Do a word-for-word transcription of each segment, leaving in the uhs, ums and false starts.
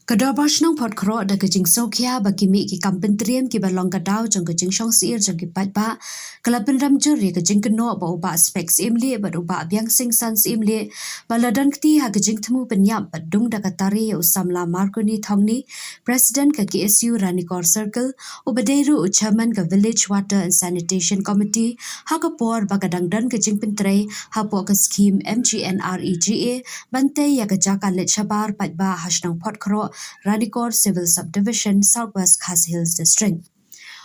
Ka Dorbar Shnong Photkroh da ka jingsngewkhia ba ki mih ki kam pyntriem kiba long ka daw jong ka jingshong syier jong ki paidbah, ka la pynrem jur ïa ka jingkynnoh ba u Bah Spek Syiemlieh bad u Bah Biang Sing San Syiemlieh ba la don kti ha ka jingthmu pynïap bad dung da ka tari ïa u samla Marconi Thongni, President ka K S U Ranikor Circle, uba dei ruh u Chairman ka Village Water and Sanitation Committee, ha ka por ba ka dang don ka jingpyntrei hapoh ka skhim M G N R E G A, ban tei ïa ka jaka leit shabar paidbah ha shnong Photkroh, Ranikor Civil Subdivision, South West Khasi Hills District.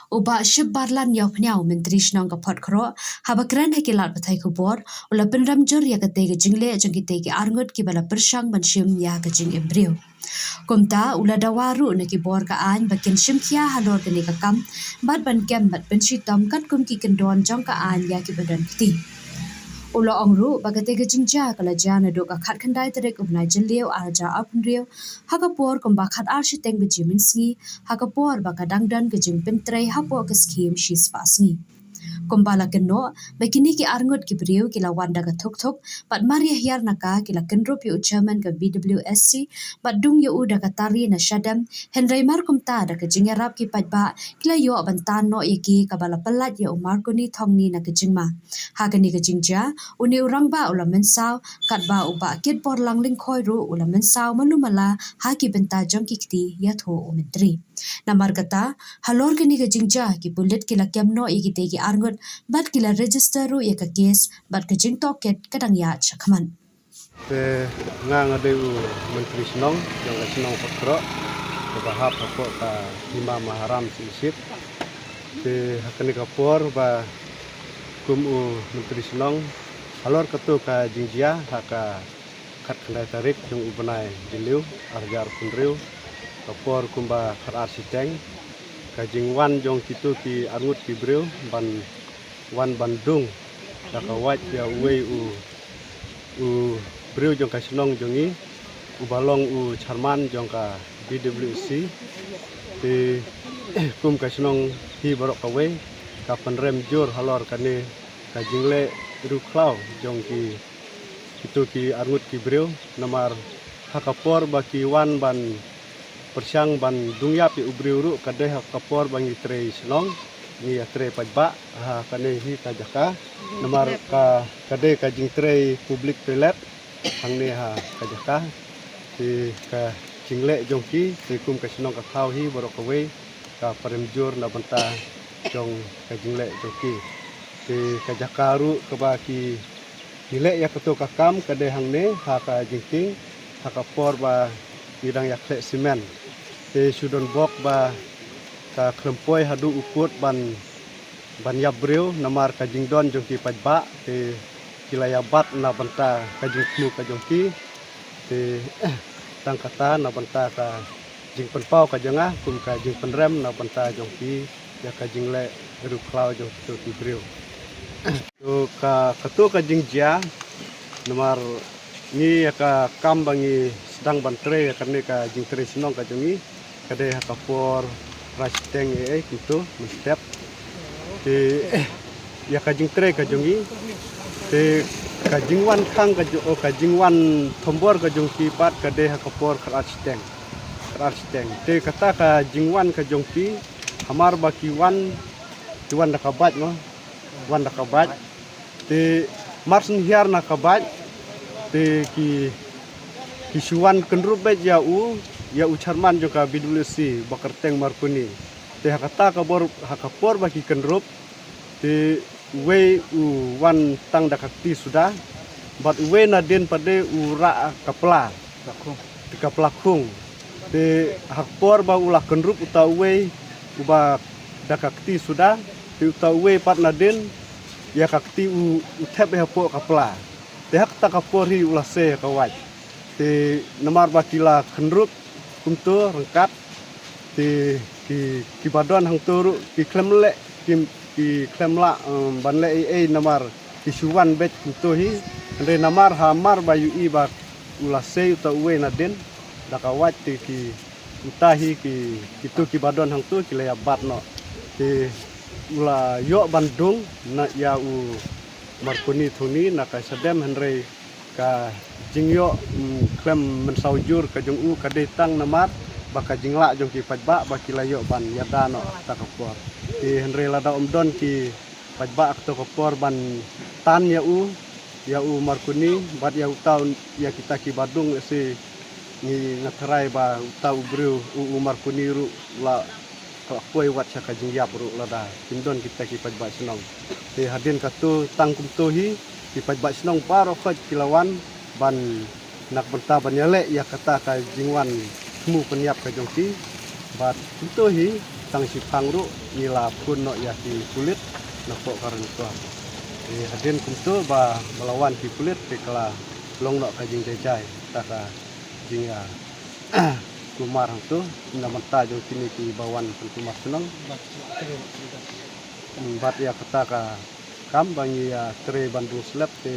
U Bah Shipbarlan Ïawphniaw, Myntri Shnong ka Photkroh, haba kren ha ki lad pathai khubor, u la pynrem jur ïa katei ka jingleh jong kitei ki arngut kiba la pyrshang ban shim ïa ka jingim briew. Kumta, u la dawa ruh na ki bor ka aiñ ba kin shim khia halor kane ka kam, bad ban kem bad pynshitom katkum ki kyndon jong ka aiñ ïa kiba don kti. U la ong ruh ba katei ka jingjia ka la jia naduh ka khatkhyndai tarik u bnai Jylliew arhajar arphew hynriew, ha ka por kumba khatar shiteng baje mynsngi, ha ka por ba ka dang don ka jingpyntrei hapoh ka skhim shispah sngi. Kumba la kynnoh ba kine ki arngut ki briew ki la wan da ka thuk thuk, bad mar ïa hiar na ka ki la kynrup ïa u Chairman ka V W S C, bad dung ïa u da ka tari na shadem, hynrei mar kumta da ka jingïarap ki paidbah ki la ïoh ban tan noh ïa ki, kaba la pyllait ïa u Marconi Thongni na ka jingma. Ha kane ka jingjia, une u rangbah u la mynsaw, katba u Bah Kitborlang Lyngkhoi ruh u la mynsaw malu mala ha ki bynta jong ki kti, ïathuh u Myntri. Namar kata, halor kane ka jingjia, ki pulit ki la kem noh ïa kitei ki arngut, bad ki la register ruh ïa ka case, bad ka jingtohkit ka dang ïaid shakhmat. Te nga nga dei u Myntri Shnong jong ka shnong Photkroh, kaba hap hapoh ka Hima Maharam Syiemship. Te ha kane ka por ba kum u Myntri Shnong, halor kato ka jingjia ha ka khatkhyndai tarik jong u bnai Jylliew arhajar arphew hynriew, ka por kumba khatar shiteng, ka jingwan jong kito ki arngut ki briew ban wan ban dung da ka wait ïa uwei u, u briew jong ka shnong jong ngi, uba long u Chairman jong ka V W S C. Te kum ka shnong hi baroh kawei ka pynrem jur halor kane ka jingleh riewkhlaw jong ki, kito ki arngut ki briew, namar ha ka por ba ki wan ban pyrshang ban dung ïap ïa u briew ruh, ka dei ha ka por ba ngi trei shnong, ngi ïatrei paidbah ha kane hi ka jaka, namar ka, ka dei ka jingtrei public toilet hangne ha ka jaka. Te ka jingleh jong ki, te kum ka shnong ka thaw hi baroh kawei ka pynrem jur na bynta jong ka jingleh jong ki. Te ka jaka ruh kaba ki, ki leh ïa kato ka kam ka dei hangne ha ka jingkieng, ha ka por ba ngi dang ïakhleh simen. Te shu don bok ba ka khlem poi haduh u kut ban, ban ïap briew, namar ka jingdon jong ki paidbah, te ki la ïabat na bynta ka jingthmu ka jong ki. Te tang kata na bynta ka jingpynpaw ka jong nga kum ka jingpynrem na bynta jong ki ïa ka jingleh riewkhlaw jong kito ki briew. To ka, kato ka jingjia, namar ngi ïa ka kam ba ngi sdang ban trei ïa kane ka jingtrei shnong ka jong ngi, ka dei ha ka por khatar shiteng ei ei kumto mynstep. Te ïa ka jingtrei ka jong ngi, te ka jingwan khang ka jong, o ka jingwan thombor ka jong ki pat ka dei ha ka por khatar shiteng. Khatar shiteng. Te kata ka jingwan ka jong ki, hamar ba ki wan, ki wan da ka bike mo. Wan da ka bike. Te mar shu hiar na ka bike, te ki, ki shu wan kynrup beit ïa u, ïa u Chairman jong ka V W S C, Bah Kyrteng Marconi. Te ha kata ka bor, ha ka por ba ki kynrup, te uwei u wan tang da ka kti suda, bad uwei nadien pat de u rah ka pla. Ka khung. Te ka pla khung. Te ha ka por ba u la kynrup uta uwei uba da ka kti suda, te uta uwei pat nadien ïa ka kti u, u thep hapoh ka pla. Te ha kata ka por hi u la sei ha ka wait. Te namar ba ki la kynrup kumto ryngkat, te ki, kiba don hangto ruh ki khlem leh, ki, ki khlem lah, em, ban leh ei ei namar ki shu wan beit kumto hi. Hynrei namar hamar ba ïohi ba u la sei uta uwei nadien da ka wait, te ki, uta hi ki, kito kiba don hangto ki la ïabat noh. Te u la ïoh ban dung na ïa u Marconi Thongni na ka shadem, hynrei ka jingïoh, mm, khlem mynsaw jur ka jong u ka dei tang namar ba ka jinglah jong ki paidbah ba ki la ïoh ban ïada noh ta ka por. Te hynrei lada ym don ki paidbah ha kato ka por ban tan ïa u, ïa u Marconi bad ïa uta u, ïa kita ki badung, lehse ngi nga tharai ba uta u briew u, u Marconi ruh la ka poi wat sha ka jingïap ruh lada kim don kita ki paidbah shnong. Te hadien kato, tang kumto hi ki paidbah shnong baroh khoit ki la wan ban na ka bynta ban ïaleh ïa kata ka jingwan thmu pynïap ka jong ki. Bad kumto hi tang shiphang ruh ngi la phone noh ïa ki pulit napoh ka Ranikor. Te hadien kumto ba, ba la wan ki pulit te ka la long noh ka jingjai jai ta ka jingïa kulmar hangto na bynta jong kine ki ba wan pynkulmar shnong. Bad ïa kata ka kam ba ngi ïa trei ban bun slap te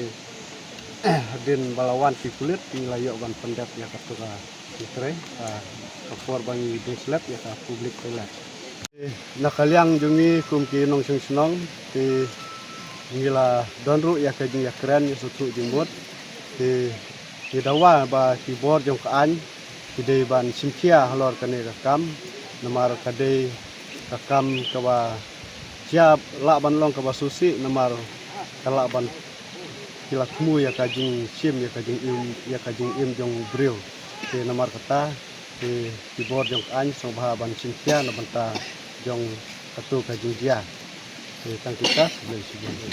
hadien ba la wan ki pulit ngi la ïoh ban pyndep ïa kato ka jingtrei, ah, ka por ba ngi bun slap ïa ka public toilet. Na ka liang jong ngi kum ki nongshong shnong te ngi la don ruh ïa ka jingïakren ïa sngewthuh jingmut. Te ngi dawa ba ki bor jong ka aiñ ki dei ban shim khia halor kane ka kam, namar ka dei ka kam kaba jia lah ban long kaba sngewsih, namar ka lah ban ki la thmu ïa ka jingshim ïa ka jingim, ïa ka jingim jong u briew. Te namar kata te ki bor jong ka aiñ sngewbha ban shim khia na bynta jong kato ka jingjia. Te tang kita, khublei shibun.